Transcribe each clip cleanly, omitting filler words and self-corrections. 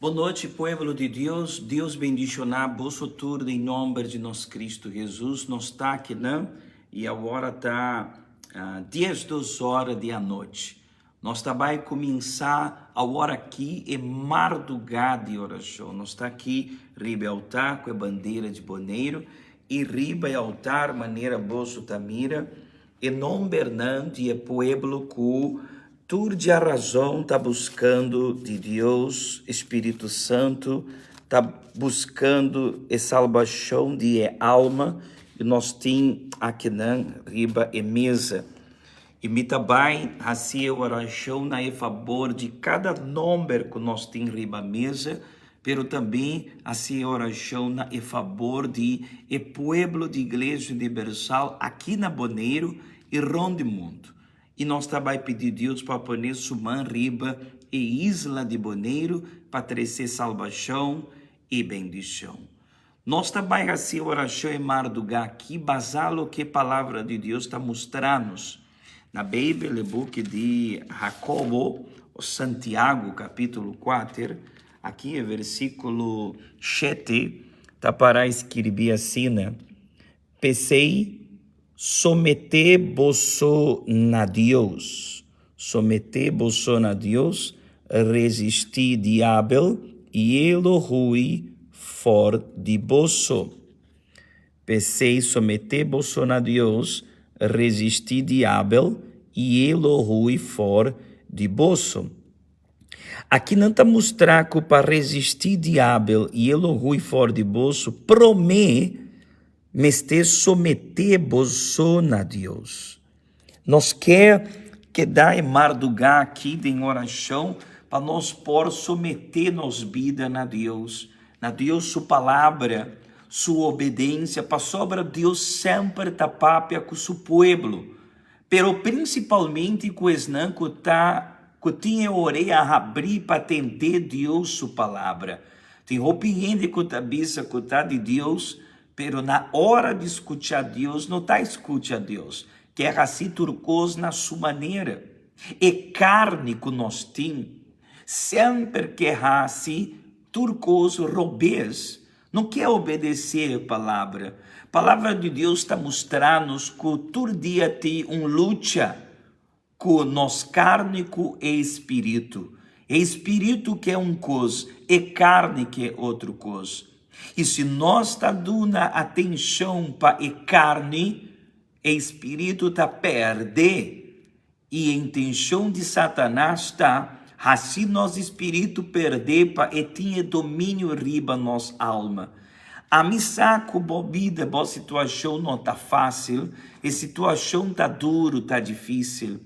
Bon nochi pueblo di Dios, Dios bendiciona boso tur den nomber di nos Cristo Jesus. Nos ta akinan y awor ta 12 ora di anochi. Nos ta bay cuminsa awor aki e marduga di oracion. Nos ta aki riba e altar cu e bandera di Boneiru y riba e altar manera boso ta mira e nombernan di e pueblo cu tur diarazon ta buscando di Dios, Spirito Santo ta buscando e salbacion di e alma y nos tin akinan riba e mesa. Y mi ta bay haci e oracion na e fabor di cada nomber cu nos tin riba mesa, pero tambe haci e oracion na e fabor di e pueblo di Iglesia Universal aki na Boneiru y rond di mundo. Y nos ta bay pidi Dios pa pone su man riba e isla di Boneiru pa trece salbacion y bendicion. Nos ta bai hasi orashon e mardugá aki basá loke Palabra di Dios ta mustra nos. Na Beibel, e buki di Hakobo o Santiago, kapítulo 4, aki e versíkulo 7, ta pará skirbí asina, P'esei, someté boso na Dios. Someté boso na Dios, resistí Diabel, i e lo hui for di boso. P'esei someté boso na Dios, resistí Diabel, i e lo hui for di boso. Aki nan ta mustra ku pa resistí Diabel i e lo hui for di boso, promé mester someté boso na Dios. Nos ke keda e mardugá aki den orashon pa nos por someté nos bida na Dios, na Dios su Palabra, su obedensia, pasobra Dios semper ta papia ku su pueblo, pero prinsipalmente ku esnan ku ta ku tin e orea habrí pa tende Dios su Palabra. Tin hopi hende ku ta bisa ku ta di Dios, Pero na ora di skucha Dios no ta skucha Dios, ke hasi tur kos na su manera. E karni ku nos tin semper ke hasi tur kos robes, no ke obedesé e palabra. Palabra di Dios ta mustra nos ku tur dia tin un lucha ku nos karni ku e spiritu. E spiritu ke un kos, e karni ke otro kos. I si nos ta duna atenshon pa e karni, e spiritu ta pèrdè. I e intenshon di Satanas ta hasi nos spiritu pèrdè pa e tin e dominio riba nos alma. Ami sa ku bo bida, bo situashon no ta fásil, e situashon ta duru, ta difísil.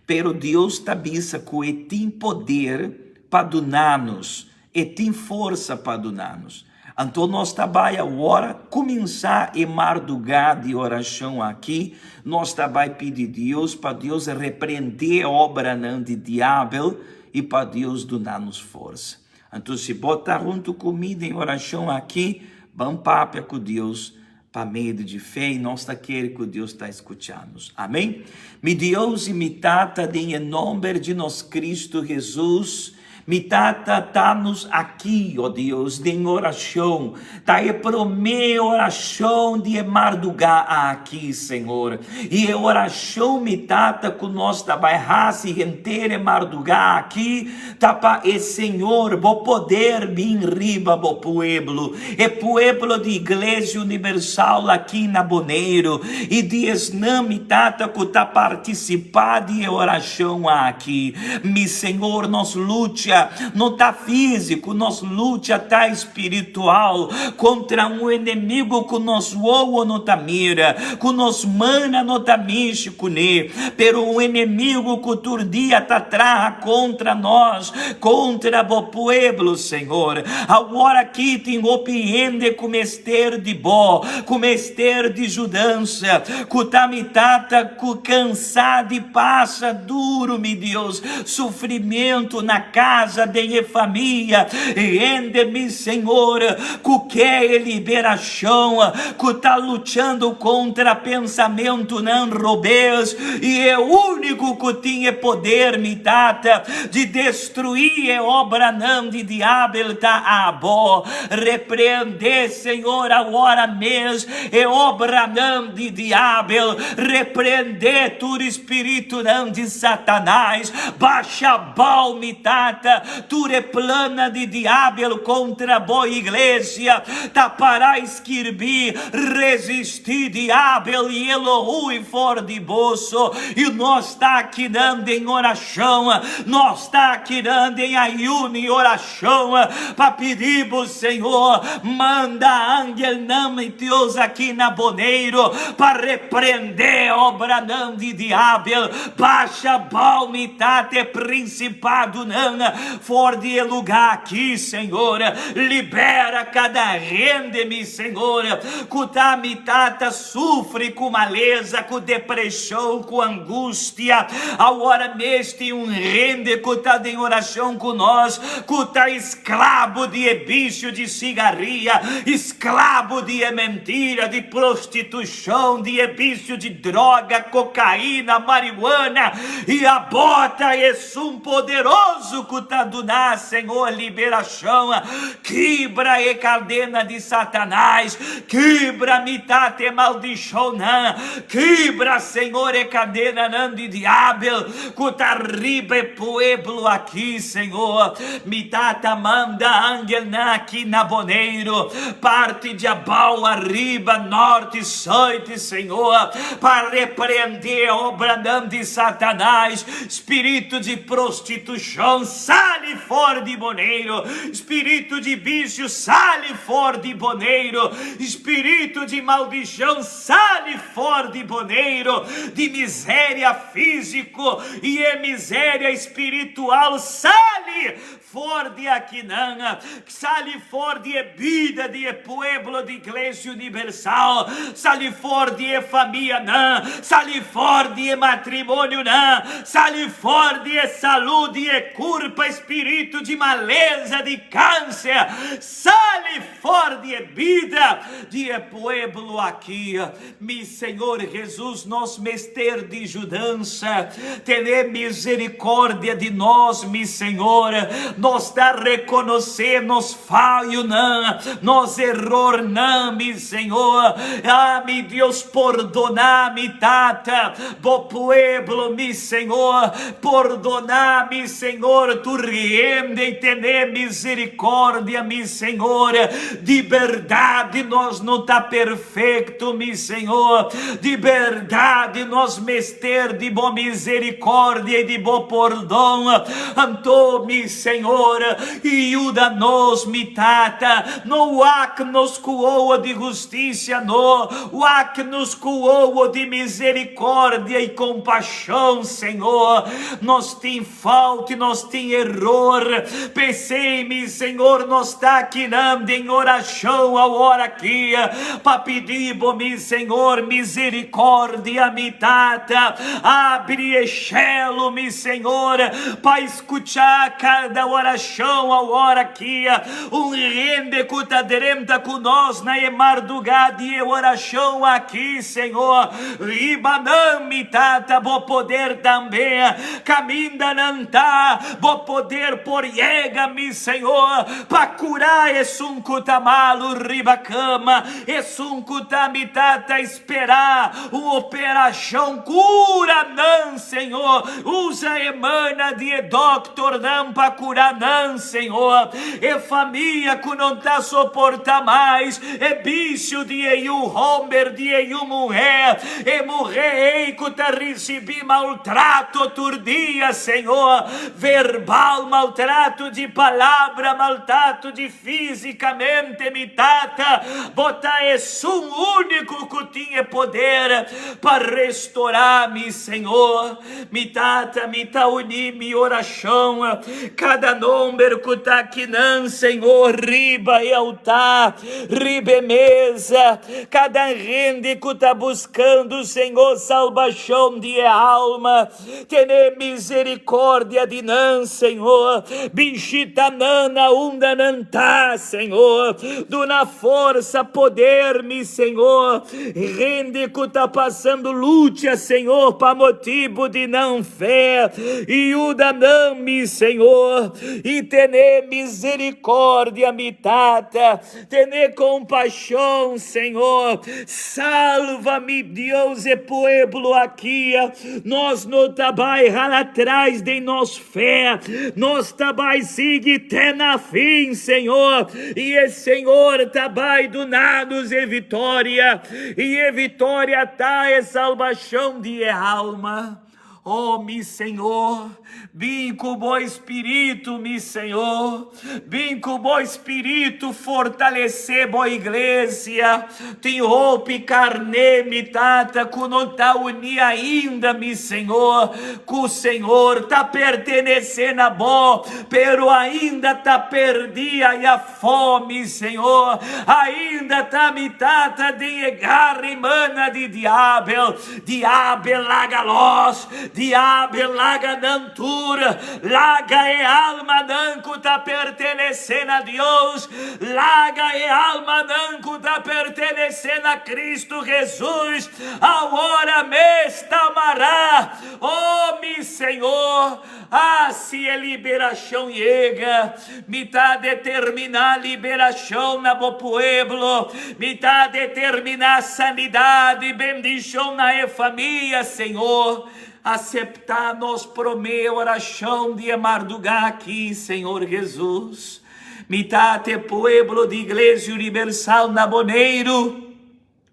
Pero Dios ta bisa ku e tin poder pa duna nos, e tin forsa pa duna nos. Anto nos ta bai awor kuminsá e mardugá di orashon aki, nos ta bai pidi Dios pa Dios reprendé obranan di diabel i pa Dios duna nos forsa. Anto si bo ta huntu ku mi den orashon aki, ban papia ku Dios pa medio di fe i nos ta kere ku Dios ta skucha nos. Amen. Mi Dios i mi Tata, den e nomber di nos Kristu Hesus, mi Tata ta nos aki, o Dios, den orashon. Ta e promé orashon di e mardugá aki, Señor. I e orashon, mi Tata, ku nos ta bai hasi henter e mardugá aki, Ta pa e Señor bo poder bin riba bo pueblo, e pueblo di Iglesia Universal aki na Boneiru, i di esnan, mi Tata, ku ta partisipá di e orashon aki. Mi Señor, nos lucha no ta físiko, nos lucha ta espiritual kontra un enemigu ku nos wowo no ta mira, ku nos mana no ta mishi kuné, pero un enemigu ku tur dia ta traha kontra nos, kontra bo pueblo, Señor. Awor aki tin hopi hende ku mester di bo, ku mester di judansa, ku ta mi Tata ku kansá di pasa duru, mi Dios, sufrimentu na kas. casa, den e famia, hende, mi Señor, ku ke e liberashon, ku ta luchando kontra pensamentunan robes, i e úniko ku tin e poder, mi Tata, di destruí e obranan di diabel ta Abo. Reprendé, Señor, awor mes e obranan di diabel, reprendé tur spiritunan di Satanás, basha abou, mi Tata, tur e plannan di diabel kontra Bo iglesia, ta pará skirbí, Resistí diabel i e lo hui for di boso. I nos ta akinan den orashon, nos ta akinan den ayuno i orashon pa pidi Bo, Señor, manda angelnan i Dios aki na Boneiru pa reprendé obranan di diabel, basha abou mi Tata e prinsipadonan for di e lugá aki, Señor. Libera kada hende, mi Señor, ku ta mi Tata sufri ku malesa, ku depreshon, ku angustia. Awor mes tin un hende ku ta den orashon ku nos, ku ta esklabo di e bisio di sigaria, esklabo di e mentira, di prostitushon, di e bisio di droga, kokaina, marihuana, i abo ta esun poderoso ku ta duna, Señor, liberashon. Kibra e kadena di Satanas, kibra mi Tata e maldishonnan, kibra, Señor, e kadenanan di diabel ku ta riba e pueblo aki, Señor. Mi Tata, manda angelnan aki na Boneiru, parti di abou, ariba, norte, sùit, Señor, pa reprendé e obranan di Satanas, spiritu di prostitushon, sali for di Boneiru, spiritu di bisio, sali for di Boneiru, spiritu di maldishon, sali for di Boneiru, di miseria físiko i e miseria spiritual, sali for di akinan, sali for di e bida di e pueblo di Iglesia Universal, sali for di e famianan, sali for di e matrimonionan, sali for di e salú di e kurpa, spiritu di malesa, di kanser, sali for di e bida di e pueblo aki. Mi Señor Jesus, nos mester di judansa. Tene misericordia di nos, mi Señor. Nos ta reconoce nos fayonan, nos erornan, mi Señor. Ah, mi Dios, pordona mi Tata, bo pueblo, mi Señor. Pordona mi Señor tur hende y tene misericordia, mi Señor. Di berdad nos no ta perfecto. Perfecto, mi Señor, di berdad nos mester di bo misericordia y di bo pordon. Anto, mi Señor, yuda nos, mi Tata, no wak nos cu owo di husticia, no, wak nos cu owo di misericordia y compasion, Señor. Nos tin falta y nos tin eror, p'esey, mi Señor, nos ta akinan den oracion awor aki pa pidi Bo, mi Señor, misericordia, mi Tata. Abri e shelu, mi Señor, pa scucha cada oracion awor aki. Un hende cu ta drenta cu nos na e marduga di e oracion aki, Señor, riba nan, mi Tata, Bo poder tambe. Caminda nan ta, Bo poder por yega, mi Señor, pa cura esun cu ta malu riba cama, esun cu ta, mi Tata, spera un operacion. Cura nan, Señor. Usa e mana di e doctornan pa cura nan, Señor. E famia cu no ta soporta mas e bicio di e yu homber, di e yu muher, e muher ey cu ta ricibi maltrato tur dia, Señor, verbal, maltrato di palabra, maltrato di fisicamente, mi Tata, Bo ta esun unico cu tin e poder pa restora mi, Señor. Mi Tata, mi ta uni mi oracion, cada nomber cu ta akinan, Señor, riba e altar, riba e mesa, cada hende cu ta buscando, Señor, salbacion di e alma, tene misericordia di nan, Señor. Señor. Bishita nan na unda nan ta, Señor. Duna forsa, poder, mi Señor. Hende ku ta pasando lucha, Señor, pa motibu di nan fe, yuda nan, mi Señor, i tene misericordia, mi Tata. Tene compaixão, Senhor. Salva, mi Deus, e pueblo aki. Nos no ta bai hala atras den nos fé. Nos ta bai sigui te na fin, Senhor. I e Senhor ta bai duna nos e vitória. I e vitória ta e salbacion di e alma. Oh, mi Señor, bin ku bo Spiritu, mi Señor, bin ku bo Spiritu fortalesé bo iglesia. Tin hopi karné, mi Tata, ku no ta uní ainda, mi Señor, ku Señor ta pertenesé na bo, pero ainda ta perdí aya fó, mi Señor, ainda ta mi Tata den e garra i mana di diabel. Diabel laga los, diabel laga nan tur, laga e almanan ku ta pertenesé na Dios, laga e almanan ku ta pertenesé na Cristo Jesus, awor mes ta mará. O mi Señor, hasi e liberashon yega. Mi ta determiná liberashon na bo pueblo. Mi ta determiná sanidad i bendishon na e famia, Señor. Aseptá nos promé orashon di e mardugá aki, Señor Jesus. Mi ta te pueblo di Iglesia Universal na Boneiru.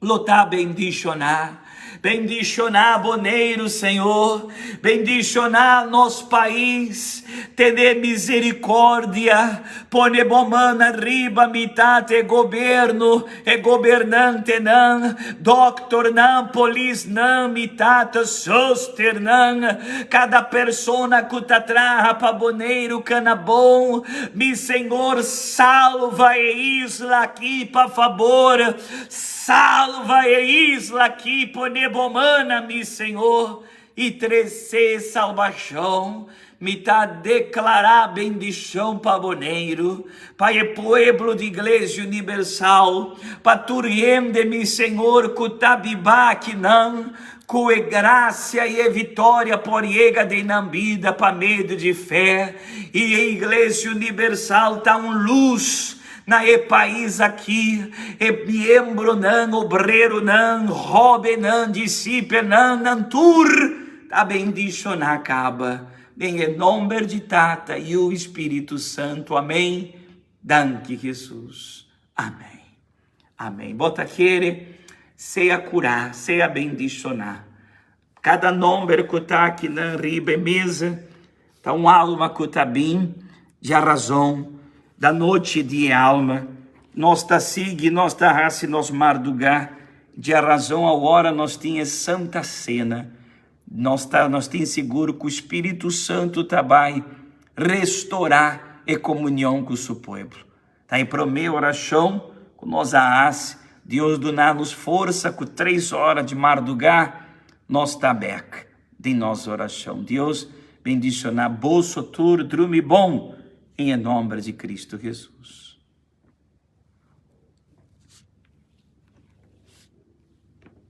Lo ta bendishoná. Bendishoná Boneiru, Señor. Bendishoná nos pais. Tene misericordia. Pone bo man ariba mitad e goberno, e gobernantenan, dokternan, polisnan, mi tata, zusternan, kada persona ku ta traha pa Boneiru kana bon. Mi Señor, salva e isla aki, pa fabor. Salva e isla aki, pone bo man na mi, Señor, i trese salbashon. Mi ta deklará bendishon pa Boneiru, pa e pueblo di Iglesia Unibersal, pa tur hende, mi Señor, ku ta biba akinan, ku e grasia i e vitoria por yega den nan bida pa medio di fe. I e Iglesia Unibersal ta un lus Na e pais aki, e miembronan, obreronan, hóbennan, disipelnan, nan tur ta bendishoná kaba. Den e nomber di Tata, Yu i Spiritu Santu. Amén. Danki Hesus. Amén. Amén. Bo ta kere? Sea kurá, sea bendishoná. Kada nomber ku ta akinan riba e mesa ta un alma ku ta bin djarazon da nochi di e alma. Nos ta sigui, nos ta hasi nos mardugá djarazon awor nos tin e Santa Sena. Nos ta nos tin sigur ku Spiritu Santu ta bai restorá e komunion ku su pueblo. Ta e promé orashon ku nos a hasi. Dios duna nos forsa ku tres ora di mardugá nos ta bèk den nos orashon. Dios bendishoná boso tur. Drumi bon en e nòmber di Kristu Hesus.